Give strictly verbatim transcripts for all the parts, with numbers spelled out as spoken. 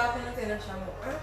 Apèn antre nan chanm ou an.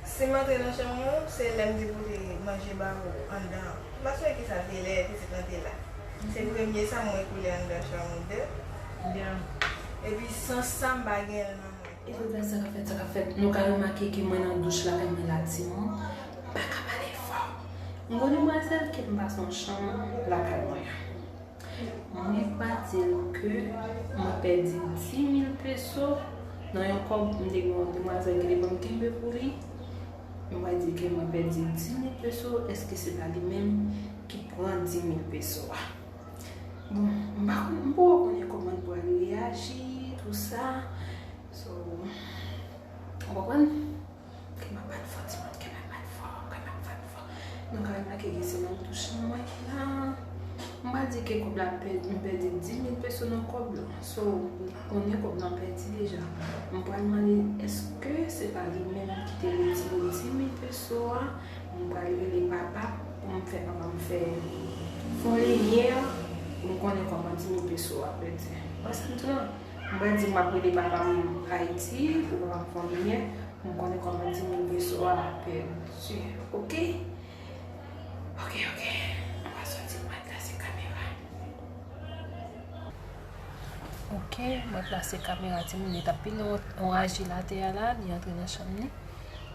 Si m antre nan chanm ou, se lè m di pou te manje ba ou anndan an. M pa sonje kisa te lè pitit lan te la. Se premye sa m wè koulè anndan chanm ou de. Epi sans sa m pa gen l nan mwen. E jodi a sa k ap fèt, sa k ap fèt. Nou ka remake ke mwen nan douch lakay mwen la timoun. M pa ka pale fò. M gon demwazèl ke m pase yon chanm lakay mwen. Mwen pa di l ke mwen pèdi dis mil peso nan yon kòb, m te gen yon demwazèl ki te ban m kenbe pou li. Mwen pa di ke mwen pèdi dis mil peso, èske se pa li menm ki pran dis mil peso a? Bon, m pa konn, m poko konnen kòman l pral reyaji, tou sa. So, ou konprann? Kè m ap bat fò, timoun, kè m ap bat fò, kè m ap bat fò. Nou ka remake ke se nan touch mwen ki la. M pa di ke kòb la pèdi, m pèdi dis mil peso nan kòb la. So, m konnen kòb lan pèdi deja. M pral mande, èske se pa li menm ki te retire dis mil peso a? M pral rele papa pou m fè papa m fè, fè yon limyè pou m konnen kòman dis mil peso a pèdi. Ou wè sa m di w lan? M pral di m ap rele papa m Ayiti pou papa m fè yon limyè pou m konnen kòman dis mil peso a pèdi. Oke? Oke, oke. Mwen soti, mwen plase kamera. Oke, mwen plase kamera, timoun li t ap pile yon, yon ajil atè a la, li antre nan chanm li.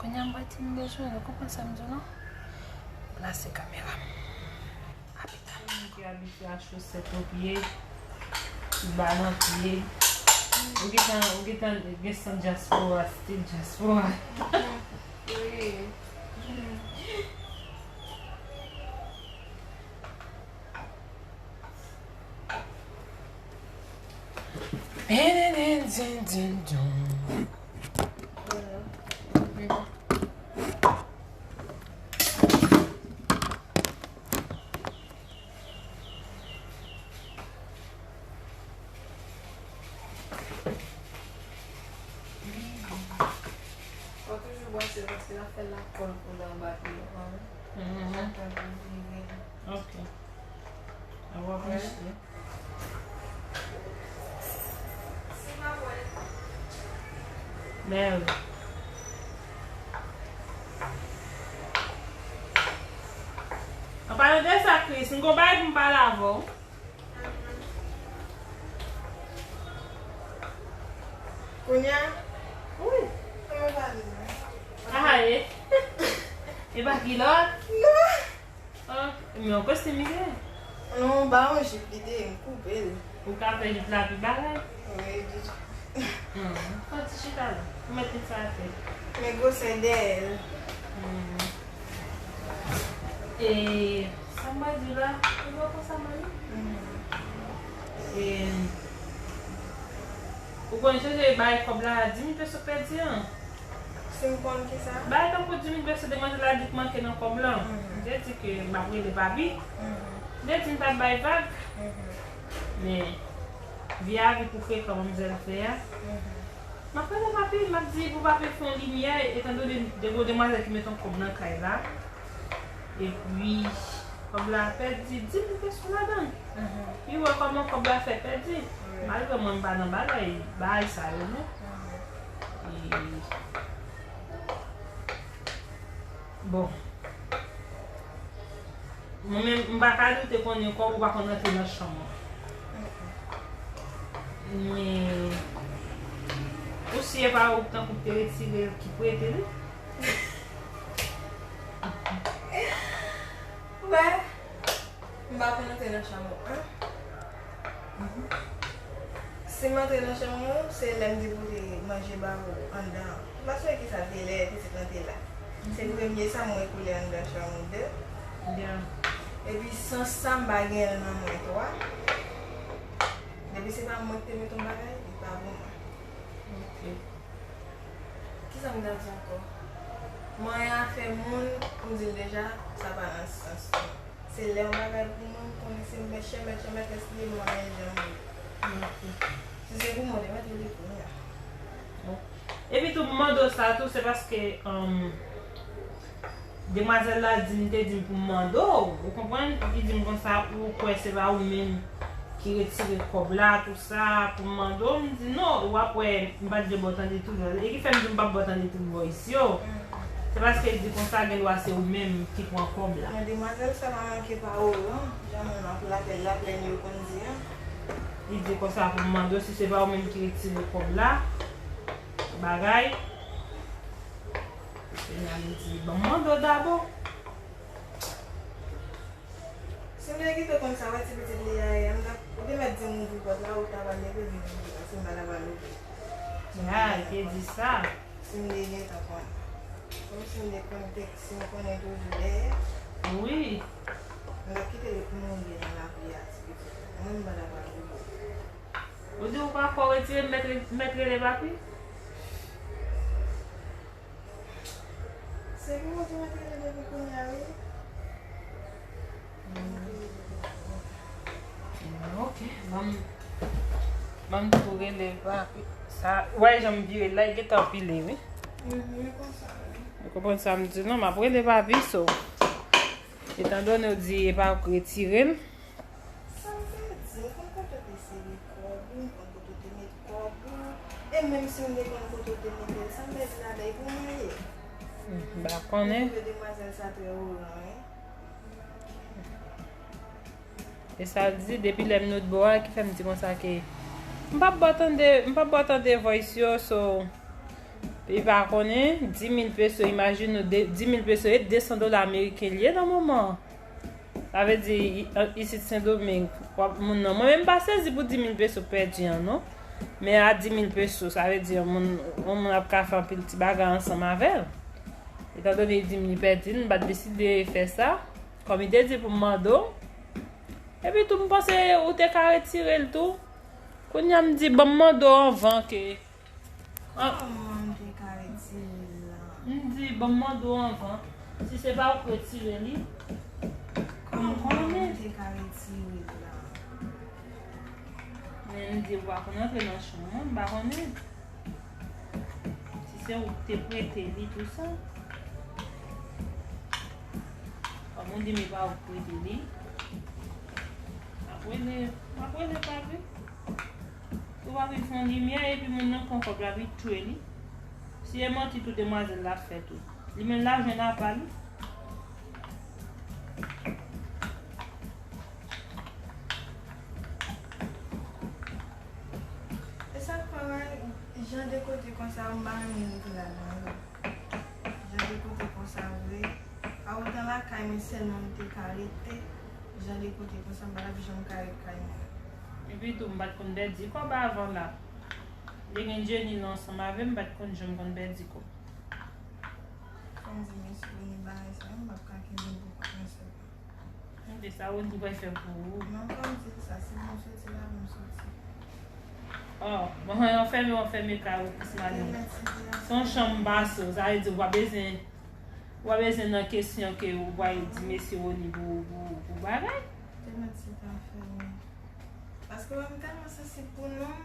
Kounye a m wè timoun bezwen, nou konprann sa m di w lan? Plase kamera m. Apita. Moun ki abitye a chosèt o pye, ti ba nan pye. Ou gentan, ou gentan gen san dyaspora, stil dyaspora. Wi. Ou toujou bwase paske l ap fè lakòl pou l anba pye w. Mhm. Chak fwa pou vire. Ok. Ou ap achte. Bèl. An palan de sa, Chris, m gon bagay pou m pale avè w. Kounye a? Wi. Sa mwen pale la? Ah, e. E pa kilòt? Non. Ah, men yon kostim li gen. Non, ba yon jip li te, m koupe l. Ou ka fè jip la pi bagay? Wi, di. Hmm, fò ti chita la. Ou mete sa atè. Men gwosè dèyè l. Hmm. E sa m pral di w la, ou wè konsa mwen ye? Mhm. E ou konn chanje bay kòb la, dis mil peso pèdi an? Si m konn kisa? Bay tankou dis mil peso demwazèl la di k manke nan kòb lan. Mhm. M te di ke m ap rele papi. Mhm. M te di m t ap bay vag. Mhm. Men, vyavi pou frekan manmzèl fè a. Mhm. M ap rele papi, m ap di pou papi fè yon limyè, etandone de gwo demwazèl ki met yon kòb nan kay la. Epi, kòb la pèdi dis mil peso ladan l. Mhm. Li wè kòman kòb la fè pèdi. Wi. Malgre mwen m pa nan bagay, bagay sa yo, non. Mhm. E, bon. Mwen menm, m pa ka di w te konnen kòb ou pa konn rantre nan chanm ou. Men, ou si e pa ou tankou te retire l ki prete li. Wè, m pa konn rantre nan chanm ou an. Si m antre nan chanm ou, se lè m di pou te manje ba ou anndan an. M pa sonje kisa te lè pitit lan te la. Se premye sa m wè koulè anndan chanm ou de. Epi sans sa m pa gen l nan mwen twa. Depi se pa mwen ki te met yon bagay, li pa pou mwen. Ok. Kisa m ta di ankò? Mwen afè moun, m di l deja, sa pa nan sans mwen. Se lè yon bagay pou mwen, m konnen se mèt chè, mèt chè, mèt chè, si li mwen, men jan mwen. Ok. Si se pou mwen, te mèt li pou mwen. Bon. Epi tou, m mande w sa tou, se paske, um, demwazèl la di m te di m pou m mande w, ou konprann? Li di m konsa, ou kwè se pa ou menm ki retire kòb la, tou sa, pou m mande w, m di non, w ap wè, m pa t vle ba w tande tout vwa. E ki fè m di m p ap ba w tande tout voice yo. Se paske l di konsa, gen dwa se ou menm ki pran kòb la. Men demwazèl sa pa manke pa Oran, jan moun ap lapè, laplenn yo konn di an. Li di konsa pou m mande w si se pa ou menm ki retire kòb la. Bagay. Kounye a li di, ban m mande w dabò. Si m te kite w konn sa, wè ti pitit li a ye, m t ap, ou te mèt di m ouvri pòt la, ou ta pral leve vin ouvri, paske m pa ta pral ouvri. Ya, li te di sa. Si m te gentan konnen. Kòmsi m te konn, te, si m konnen toujou dèyè. Wi. M t ap kite l pou mouri nan lavi a, ti pitit. Mwen, m pa ta pral ouvri. Ou di ou pa fò retire, mèt re-, mèt rele papi? Se pou mwen ki mèt rele depi kounye a, wi. Ok, ban m, ban m tou rele papi. Sa, w wè jan m vire la, li gentan pile, wi. Mhm, konsa, wi. Ou konprann sa m di? Non, m ap rele papi, so. Etandone ou di e pa ou k retire l. Sa m te di, m konn kote w te sere kòb ou, m konn kote w te met kòb ou. E menm si m te konn kote w te mete l, sa m pèdi ladan l pou mwen ye? M pa konnen. Ou twouve demwazèl sa trè oran, wi. E sa l di, depi lè m not bò a, ki fè m di konsa ke m p ap ba w tande, m p ap ba w tande voice yo, so, li pa konnen, di mil peso, imajine w, de, di mil peso e de san dola ameriken l ye nan moman an. Sa vle di, i-, isit Sendomeng, w ap, moun nan, mwen menm m pa sezi pou di mil peso pèdi an, non. Men a di mil peso, sa vle di, yon moun, yon moun ap ka fè anpil ti bagay ansanm avè l. Etandone li di m li pèdi l, m pa t deside fè sa. Kòm li te di pou m mande w. Epi tou, m panse ou te ka retire l tou. Kounye a m di, ban m mande w anvan ke An- Kòman m te ka retire l la? M di, ban m mande w anvan, si se pa ou k retire li, pou m konnen. Kòman m te ka retire l la? Men m di, ou pa konn antre nan chanm mwen, m pa konnen. Si se ou k te prete li, tou sa. Kòm ou di m e pa ou k prete li, m ap rele, m ap rele papi. Ou pa vin fè yon limyè, epi moun nan pran kòb la, li tchwe li. Si e manti tou demwazèl la fè tou. Li menm l ap jwenn apa li. E sa k fè mwen, jan de kote konsa, m pa renmen rete ladan yo. Jan de kote konsa vre. Pa otan lakay mwen sèlman m te ka rete. Jan de kote konsa, m pa t ap janm ka ret kay mwen. Epi tou, m pa t konn pèdi kòb avan la. Te gen Jenny nan ansanm avè m, m pa t konn janm konn pèdi kòb. Fò m di mesye Rony bagay sa yo, m p ap ka kenbe l pou kont mwen sèlman. Gade sa Rony pral fè pou ou. Non, fò m di l sa, si pou m soti la, pou m soti. Oh, bon, anfèmen, anfèmen kay ou plis malere. Se yon chanm baso, sa vle di ou pa bezwen, ou pa bezwen nan kesyon ke ou pral di mesye Rony pou, pou, pou bagay. Te mèt se ta fè, wi. Paske mwen m tèlman sansib pou nonm,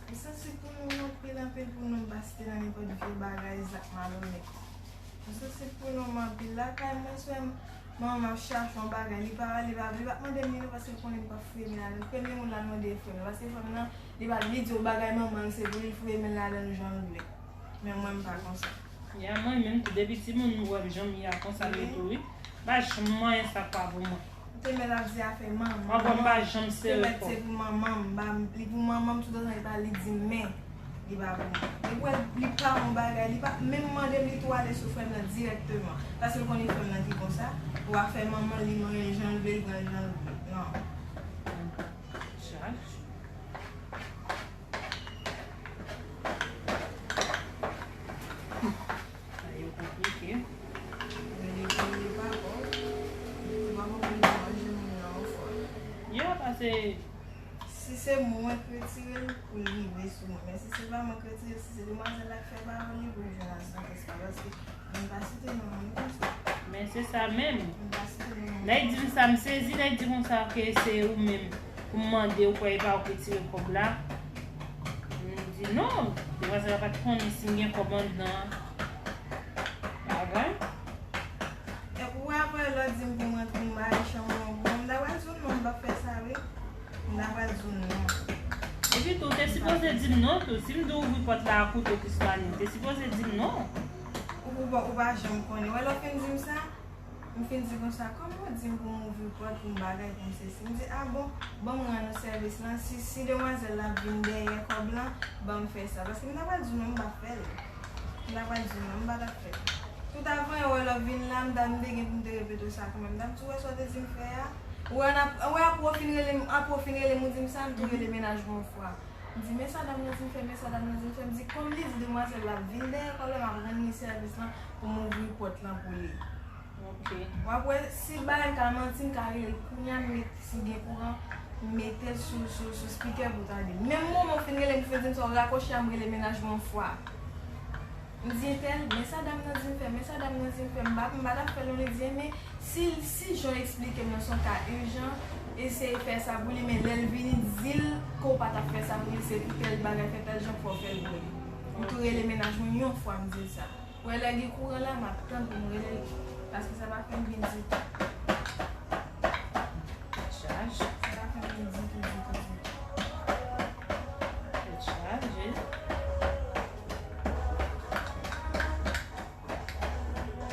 m sansib pou nonm anpil, anpil pou nonm pa site nan nenpòt vye bagay, zak malonèt. M sansib pou nonm anpil. Lakay mwen, si w wè manman m ap chache yon bagay, li pa, li pa, li pa mande m li non, paske l konnen m p ap fouye men ladan l. Premye moun l al mande e frè m nan, paske frè m nan, li pa, li di w bagay manman l, se pou li fouye men l ladan l jan l vle. Men mwen, m pa konsa. Ya, mwen menm tou, depi timoun m wè m janm ye a konsa m ye tou, wi. M pa janm manyen sa k pa pou mwen. Ou te mèt ap di afè manman. Ankò m pa janm sere kò. Ou te mèt se pou manman m, m pa, li pou manman m, toutotan li pa, li di m men li pa pou mwen. Depi w wè li pa yon bagay, li pa menm mande m, li tou ale sou frè m nan dirèkteman. Paske l konnen frè m nan ki konsa, ou afè manman, li manyen l jan l vle, li pran l jan l vle. Non. Chaj. Sa yo konplike. Rele pou rele papa w. Ou pa konprann manje moun nan anfòm. Ya, pase. Si se mwen k retire l, pou l rive sou mwen. Men si se pa mwen k retire l, si se demwazèl la k fè pawòl li, pou l jwenn asantans la. Paske moun pa site non moun konsa. Men se sa menm. Moun pa site non moun. Lè l di m sa, m sezi, lè l di konsa ke se ou menm. Pou m mande ou kwè e pa ou ki tire kòb la. M di non, demwazèl la pa t konnen si m gen kòb anndan an. Bagay. Epi w wè apre lè w di m pou m rantre m al chanm mwen, bon, m ta pral di w non, m p ap fè sa, wi. Sipoze di m non tou. Si m di w ouvri pòt la a kouto Kristalin, te sipoze di m non. Ou, ou, pa- ou pa janm konnen. Wè lè w fin di m sa, m fin di konsa, kòman w di m pou m ouvri pòt, pou m bagay, pou m sesi? M di, a bon, ban m rann ou sèvis lan. Si, si demwazèl la ap vin dèyè kòb lan, ban m fè sa. Paske m ta pral di w non, m pa fè l. M ta pral di w non, m pa t ap fè l. Tout avan yè, wè lè w vin la, m ta, m te gen pou m te repete w sa kanmenm. M ta di w, wè sa w te di m fè a? Ou wè, n ap, ou wè apre w fin rele m, apre w fin rele m, ou di m sa, m tou rele mennaj mwen yon fwa. M di, men sa dam nan di m fè, men sa dam nan di m fè. M di, kòm li di demwazèl la ap vin dèyè kòb la, m ap rann li sèvis lan pou m ouvri pòt lan pou li. Ok. W ap wè, si bagay m ka manti, m ka rele l kounye a, m met, si gen kouran, m mete l sou, sou, sou spikè pou tande. Menm moman w fin rele m, ou fin di m sa, w rakwoche a, m rele mennaj mwen yon fwa. M di entèl, men sa dam nan di m fè, men sa dam nan di m fè, m pa, m pa t ap fè l non, li di, men si, si jan w eksplike m nan se yon ka ijan, eseye fè sa pou li, men lè l vini, di l ke w pa t ap fè sa pou li, se pou tèl bagay, fè tèl jan, fò w fè l pou li. M tou rele mennaj mwen yon fwa, m di l sa. Wè lè gen kouran la, m ap tann pou m rele l, paske sa pa fè m byen ditou. Tèt chaje. Sa pa fè m byen ditou, ditou, ditou. Tèt chaje.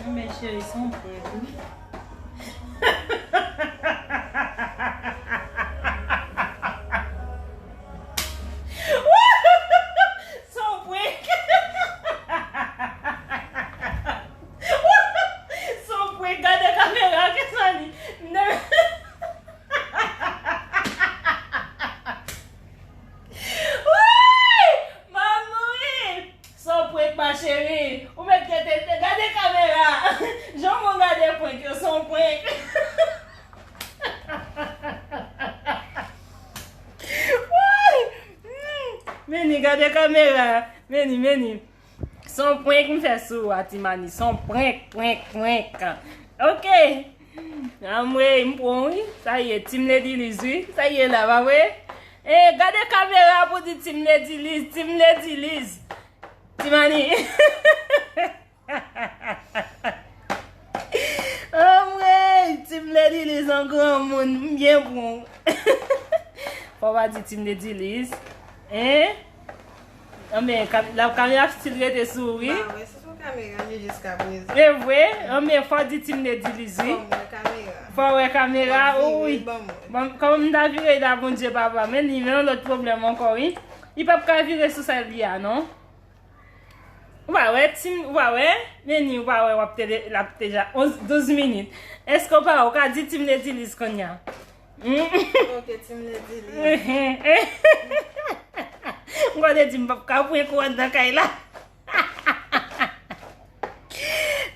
Anben cheri, se yon prank wi. Se yon prank. Se yon prank. Gade kamera, Keslani. Woy! M ap mouri! Se yon prank, ma chérie. Ou mèt rete, gade kamera. Jan w gade prank yo, se yon prank. Woy! Hmm. Meni, gade kamera. Meni, Meni. Se yon prank m fè sou ou a, Ti Mani. Se yon prank, prank, prank. Ok. Anmwey, m pran wi. Sa ye, Team Lady Liz wi. Sa ye la, pa vre? E, gade kamera pou di Team Lady Liz, Team Lady Liz. Ti Mani. Anmwey, Team Lady Liz an granmoun, m byen pran w. Fò w pa di Team Lady Liz. Hein? Anben, kam- la kamera still rete sou ou, wi. Ba wè, se sou kamera m ye jiskaprezan. E vre? Anben, fò w di Team Lady Liz, wi. Fò m wè kamera. Fò w wè kamera, Vire wi. Ban mwen. Bon, kòman m ta vire la, Bondye papa, men li, men yon lòt pwoblèm ankò, wi. Li p ap ka vire sou sa l ye a, non. Ou pa wè, Team, ou pa wè? Men ni, ou pa wè, w ap tele, l ap deja onz, douz minit. Èske w pa wè, ou ka di Team Lady Liz kounye a? Hmm? Ok, Team Lady Liz. M konn di m p ap ka pran kou anndan kay la.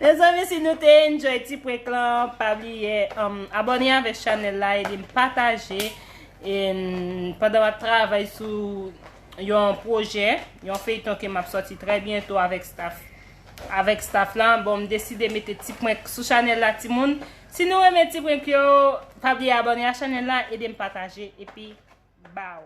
Mezanmi, si nou te enjoy ti prank lan, pa bliye um, abòne avèk chanèl la, ede m pataje. E, um, pandan m ap travay sou yon pwojè, yon feyton ke m ap sòti trè byento avèk staff. Avèk staff lan, bon, m deside mete ti prank sou chanèl la, timoun. Si nou renmen ti prank yo, pa bliye abòne a chanèl la, ede m pataje, epi baw.